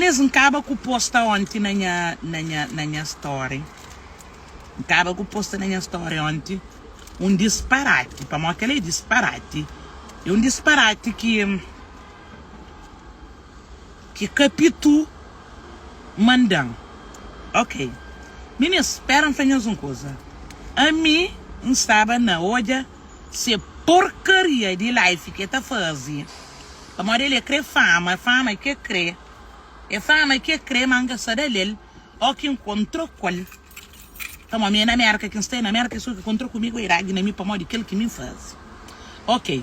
Minis N kaba ku posta onti na nha na nha na nha story N kaba ku posta na nha story onti un disparati pamodi kel-la é disparati é un disparati ki ki kapitu manda-m ok Minis spera N fla nhos un kuza ami N staba na odja se porkaria di life ki el ta faze pamodi el e kre fama, fama ki e kre, e fama ki e kre ma N ka sa da-l el ó ki N kontra ku el pamodi mi e na Merka ki N sta e na Merka so ki kontra kumigu e ragi na mi pamodi kel ki mi faze ok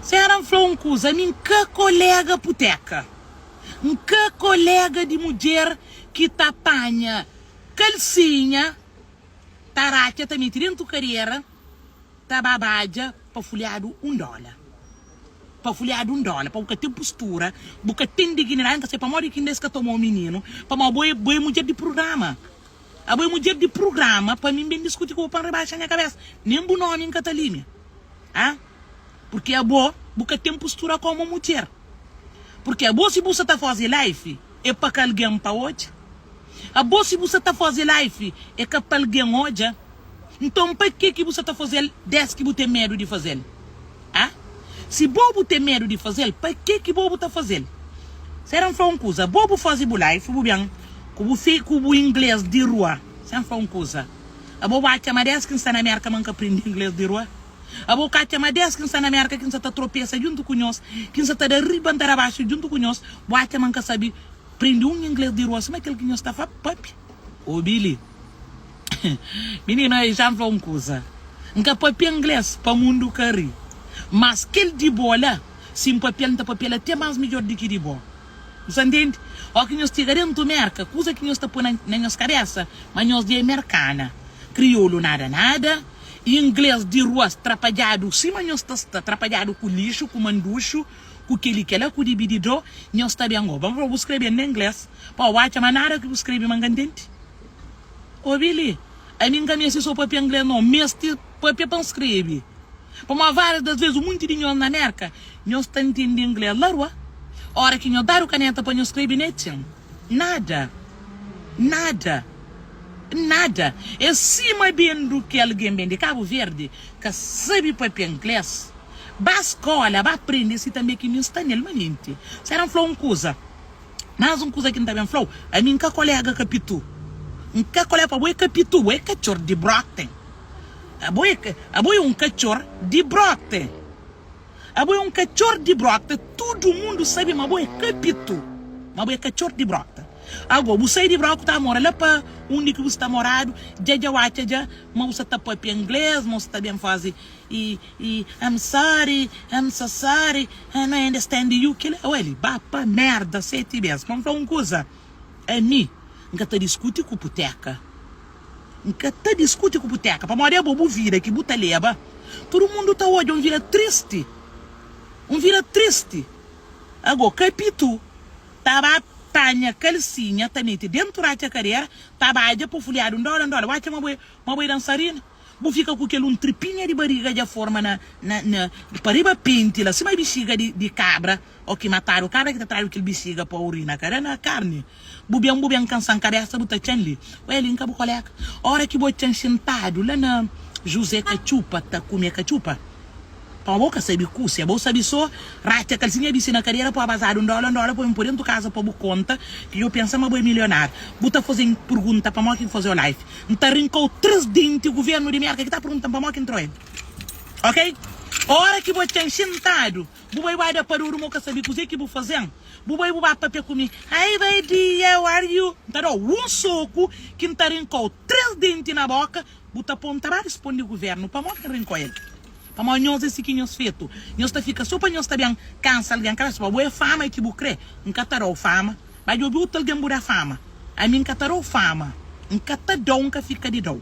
sera N fla un kuza mi N ka kolega puteka N ka kolega di mudjer ki ta panha kalsinha ta ratxa ta mete dentu kadera ta ba badja pa fulhadu un dóla pa fulhadu un dóla pa bu ka ten postura bu ka ten dignidadi N ka sai pamodi ki inda es ka tomau mininu pamodi bo é bo é mudjer di prugrama abo é mudjer di prugrama pa mi N ben diskuti ku bo pa N ribaxa nha kabesa nen bu nomi N ka ta limia ah purki abo bu ka ten postura komu mudjer purki abo si bu sa ta faze life é pa ka algen pa odja Abo si bu sa ta faze life é ka pa algen odja? Nton pa ke ki bu sa ta fazel des ki bu ten medu di fazel? Ah? Si bo bu ten medu di fazel pa ke ki bo bu ta fazel? Sera N fla un kuza, bo bu faze bu life bu ben ku bu fi ku bu ingles di rua. Sen N fla un kuza, abo bu atxa ma des ki N sta na Merka ma N ka prende ingles di rua? Abo ka atxa ma des ki N sta na Merka ki N sa ta tropesa djuntu ku nhos, ki N sa ta da riba N ta da baxu djuntu ku nhos, bu atxa ma N ka sabi Prende un ingles di rua sima kel ki nhos ta fla papia. Obi li. Mininu ei ja N fla un kuza. N ka papia ingles pa mundu ka ri. Mas kel di bo la, si N papia-l N ta papia-l ate mas midjor di ki di bo. Bu sta ntende? Ó ki nhos txiga dentu Merka, kuza ki nhos ta poi na na nhos kabesa ma nhos dja é merkana. Kriolu nada nada, ingles di rua strapadjadu sima nhos ta sta trapadjadu ku lixu, ku manduxu. Ku keli kela ku dibi di do nhos ta ben oba. Nfla bu skrebe na ingles pa bu atxa ma nada ki bu skrebe ma nka ntende. Obi li, ami nka meste so papia ingles no, meste papia pa nskrebe. Pamodi varias das ves munti di nhos na Merka nhos ta ntende ingles la rua. Ora ki nhos dadu kaneta pa nhos skrebe ne txen nada. Nada. Nada. É sima bendu ki algen ben di Kabu Verdi ka sabi papia ingles. Ba skola, ba prende si tanbe ki mi N sta nel manenti. Sera N fla un kuza, mas un kuza ki N ta ben fla-u, ami N ka kolega kapitu. N ka kolega pa bo é kapitu, bo é katxor di brote. Abo é, abo é un katxor di brote. Abo é un katxor di brote, tudu mundu sabe ma bo é kapitu, ma bo é katxor di brote. Ago, bu sai di broku ta mora la pa undi ki bu sta moradu, dja dja u atxa dja ma bu sa ta papia ingles, ma bu sa ta ben faze I i I'm sorry, I'm so sorry, I no understand you Kel oi ba pa merda seti bes Pa N fla un kuza, ami N ka ta diskuti ku puteka N ka ta diskuti ku puteka Pamodi abo bu vida ki bu ta leba Tudu mundu ta odja un vida tristi Un vida tristi Ago kapitu ta ba panha kalsinha ta mete dentu ratxa kadera Ta badja po fuliadu ndola ndola Bu atxa ma bu é ma bu é dansarina? Bu fika ku kel un tripinha di bariga dja forma na na na pa riba penti la sima bixiga di di kabra o ki matadu kabra ki ta tradu kel bixiga pa urina ka da na karni bu ben bu ben kansan kabesa bu ta txan li oia li nka bu kolega ora ki bo txan xintadu la na José katxupa ta kume katxupa pa bo ka sabi kusia bo sabi so ratxa kalsinha bisi na kadera po abazadu ndola ndola po ben po dentu kaza pa bu konta ki djo pensa ma bo é milionáriu bu ta fazen purgunta pamodi ki N faze o life N ta rinka-u 3 denti Guvernu di Merka ki ta pergunta-m pamodi ki N tra-u el Ok Ora ki bo txen xintadu Bu bai bai da paruru ma u ka sabe kuzê ki bu faze-m Bu bai bu ba papia ku mi Hi badia, how are you? N ta da-u un soku ki N ta rinka-u 3 denti na boka Bu ta pô-m ta ba risponde guvernu pamodi ki N rinka-u el Pamodi nhos é si ki nhos fetu Nhos ta fika so pa nhos ta ben kansa algen kabesa Pa bo é fama ki bu kre N ka ta da-u fama Ba djobe otu algen bu da fama Ami N ka ta da-u fama N ka ta da-u N ka fika di da-u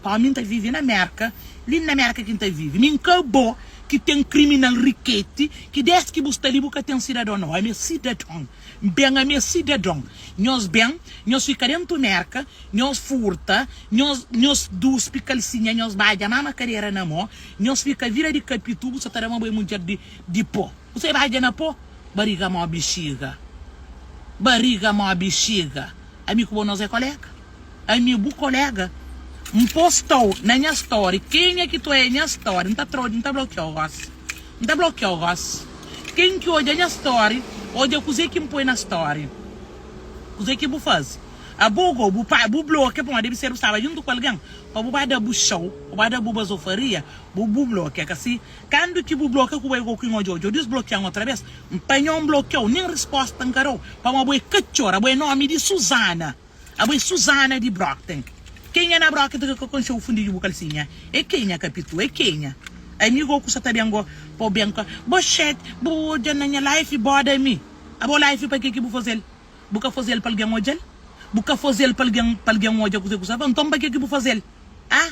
Pau mi N ta vive na Merka Li na Merka ki N ta vive Mi N ka bo ki ten kriminal riketi Ki des ki bu sta li bu ka ten sidadon No ami é sidadon N ben ami é sidadon Nhos ben nhos fika dentu Merka Nhos furta Nhos nhos duspi kalsinha Nhos badja mama kadera na mo Nhos fika vida di kapitu Bu sa ta da ma bo é mudjer di di po Bu sa badja na po Bariga mo bixiga. Bariga mó bixiga. Ami ku bo nos é kolega. Ami bu kolega. N postau na nha story kenha ki tu é nha story N ta trau N ta blokiau gosi N ta blokiau gosi Ken ki odja nha story odja kuze ki N poi na story Kuze ki bu faze Abo go bu pa bu blokia pamodi debe ser bu staba djuntu ku algen pa bu ba da bu xau bu ba da bu bazofaria bu bu blokia ka si Kandu ki bu blokia ku bai go ku N odja odja disblokian otra bes N panhau N blokiau nen risposta N ka dau pamodi bo é katxor abo é nomi di Suzana. Abo é Suzana di Brockton. Kenha na Brockton ki ka konxeu fundidju bu kalsinha? É kenha, Kapitu? É kenha? Ami go ku sa ta ben go pa bu ben ka bo chat bu odja na nha life boda mi. Abo life pa ke ki bu fazel? Bu ka fazel pa algen odjal? Bu ka fazel pa algen pa algen odja kuze ku sa fa? Nton pa ke ki bu fazel? Ah?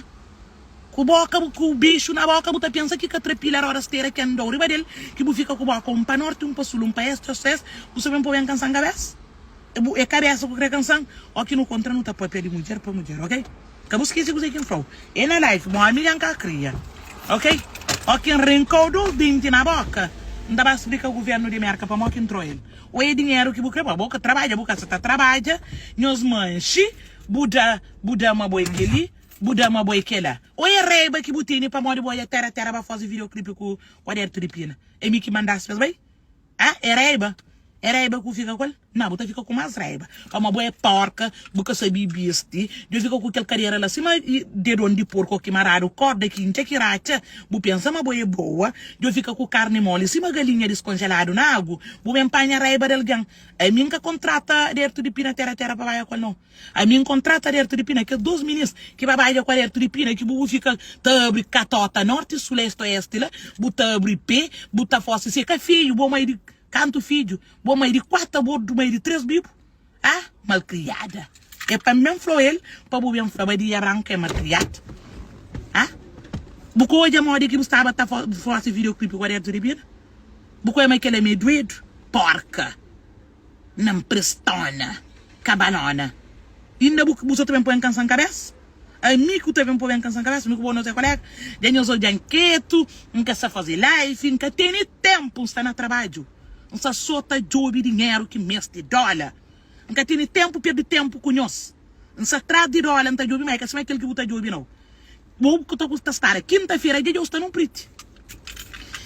Ku boka bu ku bixu na boka bu ta pensa ki ka trapila roda stera ki andou riba del ki bu fika ku boka un pa norti un pa sul un pa este oeste bu sa ben pa bu ben kansan kabesa? É bu é kabesa ku kre kansan ó ki nu kontra nu ta papia di mudjer pa mudjer ok ka bu skese kuzê ki N flau é na life bo ami dja N ka kria ok ó ki N rinkau dos denti na boka N ta ba splika guvernu di Merka pamó ki N tro el ô é dinheru ki bu kre bo ka trabadja bu ka sa ta trabadja nhos manxi bu da bu da ma bo é keli bu da ma bo é kela ô é raiba ki bu tene pamodi bu odja tera tera ba faze videoclipe ku Aderto di Pina é mi ki mandasi pa es bai. Ah, é raiba? É raiba ku fika ku el? Não, bu ta fika ku más raiba. Pamodi bo é porka, bu ka sabe bisti. Djo fika ku kel kadera la sima dedon di porko ki maradu korda ki intxa ki ratxa. Bu pensa ma bo é boa. Djo fika ku karni moli sima galinha diskonjeladu na agu. Bu ben panha raiba di algen. Ami N ka kontrata Adertu di Pina Tera Tera pa baia ku el, nau. Ami N kontrata Adertu di Pina kes dos minis ki ba baia ku Adertu di Pina ki bu bu fika ta abri katota norti, sul, este, oeste la. Bu ta abri pe, bu ta fosi si é ka feiu, bo mai di kantu fidju? Bo mai di kuatu, abo mai di tres bibu? Ah, malkriada! É pa N ben fla-u el pa bu ben fla Badia Branka é malkriadu? Ah? Bu ka odja modi ki bu staba ta fosi videoclip ku Adertu di Pina? Bu ka odja ma kel-la mi é duedu? Porka! Na nprestona kabalona. Inda bu bu sa ta ben poi-m kansa-m kabesa? Ami ku ta ben poi-m kansa-m kabesa? Mi ku bo nos é kolega? Dja nhos odja-m ketu, N ka sa faze live, N ka tene tenpu, N sta na trabadju. N sta so ta djobe dinheru ki meste, dola. N ka tene tenpu perde tenpu ku nhos. N sta tras di dola, N ta djobe, ma é ka sima kel ki bu ta djobe nau. Bo ku ta ku ta spera kinta-fera dja dja bu sta nun priti.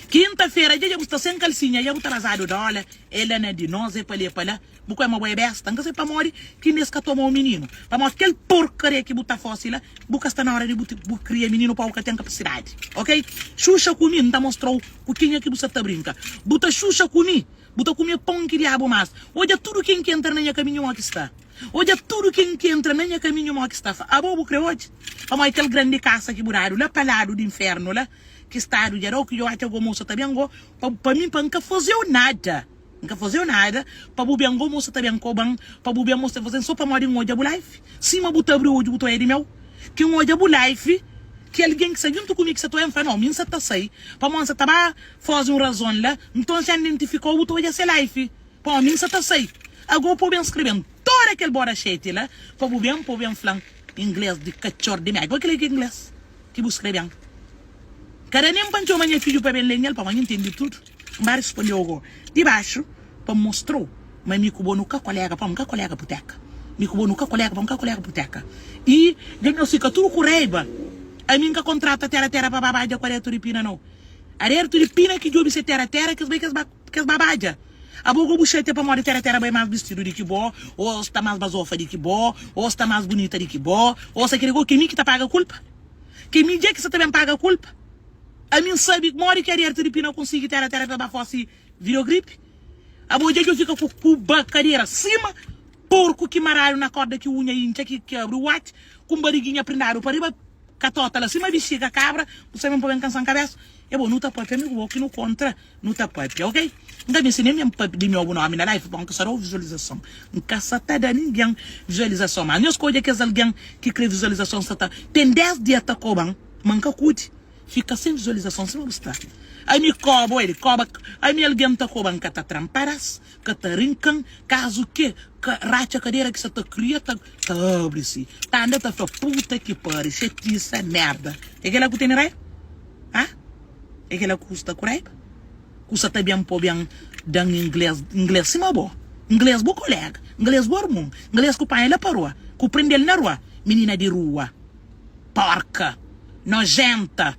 Kinta-fera dja dja bu sta sen kalsinha dja bu ta bazadu dola é la na di nos é pa li é pa la bu ku é ma bo é besta. N ka sai pamodi ki inda es ka tomau mininu pamodi kel porkaria ki bu ta fosi la bu ka sta na ora di bu bu kria mininu pa bu ka ten kapasidadi ok. Xuxa ku mi N ta mostrau ku kenha ki bu sa ta brinka bu ta xuxa ku mi bu ta kume pon ki diabu mas odja tudu ken ki entra na nha kaminhu mo ki sta. Odja tudu ken ki entra na nha kaminhu mo ki sta fa. Abo bu kre odja? Pamodi kel grandi kasa ki bu dadu la pa ladu di infernu la, ki stadu dja dau, ki dja atxa go mosa ta ben go pa, pa mi, pa N ka fazeu nada. N ka fazeu nada pa bu ben go mosa ta ben koban, pa bu ben mosa ta fazen so pamodi N odja bu life. Sima bu ta abri odju bu ta oia di meu, ki N odja bu life, ki algen ki sta djuntu ku mi ki sta ta oia, N fla, no, mi N sa ta sai, pamodi N sa ta ba faze un razon la, nton si N identifikau bu ta odja se life. Pa omi N sa ta sai. Ago pa bu ben skrebe-m toda kel boraxeti la, pa bu ben, pa bu ben fla-m ingles di katxor di mega. Kua kel-li ki é ingles ki bu skrebe-m? Ka da nen pa N txoma nha fidju pa ben le-m el, pamodi N ntende tudu. N ba risponde-u ago di baxu pa N mostra-u ma mi ku bo nu ka kolega, pamodi N ka kolega puteka. Mi ku bo nu ka kolega, pamodi N ka kolega puteka. I dja nhos fika tudu ku raiba. Ami N ka kontrata tera-tera pa ba badja ku Aretu di Pina, nau. Aretu di Pina ki djobe se tera-tera, kes bai kes ba. Kes babadja. Abo go bu xatia pamodi tera tera bai mas bistidu di ki bo, o sta mas bazofa di ki bo, o sta mas bunita di ki bo, o sa kre go ke mi ki ta paga kulpa? Ke mi dja ki sa ta ben paga kulpa? Ami N sabi modi ki Aderto di Pina konsigi tera tera pa ba fosi videogrip. Abo dja djo fika ku ku ba kadera sima porku ki maradu na korda ki unha intxa ki ki abri watch ku un bariguinha prindadu pa riba katota la sima bixiga kabra bu sa ben pa ben kansan kabesa. E bo nu ta papia mi ku bo ki nu kontra Nu ta papia ok. N ka meste nen ben papia di meu bu nomi na live pa N ka sa dau vizualizason. N ka sa ta da ningen vizualizason ma nhos ka odja kes algen ki kre vizualizason sa ta ten 10 dia ta koban ma N ka kudi fika sen vizualizason sima bu sta. Ami koba oi di koba ami algen ta koba N ka ta tra-m padas ka ta rinka-m kazu ke ka ratxa kadera ki sa ta kria ta ta abri si ta anda ta fla puta ki pari xatisa merda é kela ku tene raiba ha. É kela ku sta ku raiba? Ku sa ta ben po ben dan inglês, inglês sima bo. Nglês bu koléga, nglês bu armun, nglês ku panha la pa rua, ku prende-l na rua, minina di rua, porka, nojenta.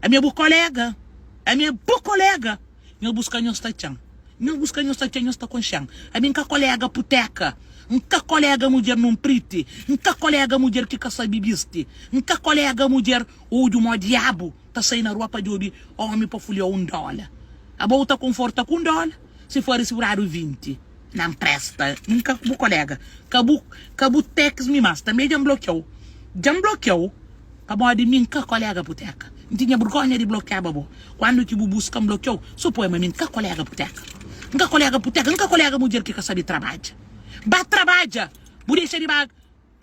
Ami é bu koléga, ami é bu koléga. Nhos buska nhos ta txan, nhos buska nhos ta txan, nhos ta konxe-m. Ami N ka koléga puteka, N ka koléga mudjer nunpriti, N ka koléga mudjer ki ka sabe bisti, N ka koléga mudjer odju mó diabu ta sai na rua pa djobe ómi pa fulha-u un dóla. Abo bu ta konforta ku un dóla? Si for siguradu 20 na npresta N ka bu kolega Ka bu ka bu text mi mas Tanbe dja N blokiau Dja N blokiau Pamodi mi N ka kolega puteka N tinha burgonha di blokiaba bo Kuandu ki bu buska N blokiau So poi ma mi N ka kolega puteka N ka kolega puteka N ka kolega mudjer ki ka sabi trabadja Ba trabadja Bu dexa di ba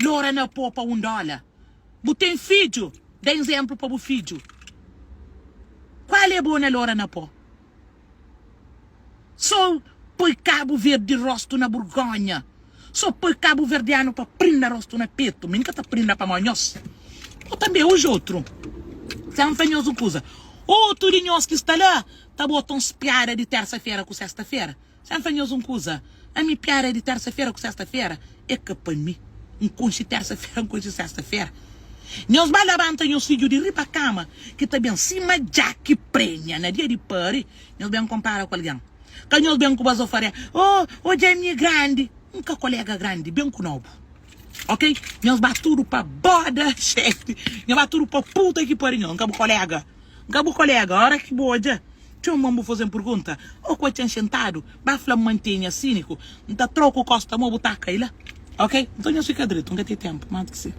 lora na po pa un dola Bu ten fidju Da izemplu pa bu fidju Kual e bo na lora na po. So poi Cabo Verde rostu na burgonha. So poi caboverdiano pa prinda rostu na petu. Mi nka ta prinda pamodi nhos. O tanbe oji otru. Sen fla nhos un kuza. Otu di nhos ki sta la ta bota uns piada di tersa fera ku sesta fera. Sen fla nhos un kuza. Ami piada di tersa fera ku sesta fera é ka pa mi. N konxe tersa fera, N konxe sesta fera. Nhos ba labanta nhos fidju di riba kama ki ta ben sima djaki prenha na dia di pari. Nhos ben konpara ku algen. Ka nhos ben ku bazofaria. Oh, odja mi grandi. N ka kolega grandi, ben ku nobu. Ok? Nhos ba tudu pa boda xefi. Nhos ba tudu pa puta ki pari nhos. N ka bu kolega. N ka bu kolega. Ora ki bu odja, txoma-m bu faze-m pergunta. Oh, ku atxa-m xentadu, ba fla-m mantenha siniku. N ta troku kosta mo bu ta kai la. Ok? Nton nhos fika dretu. N ka ten tenpu. Más di ki si.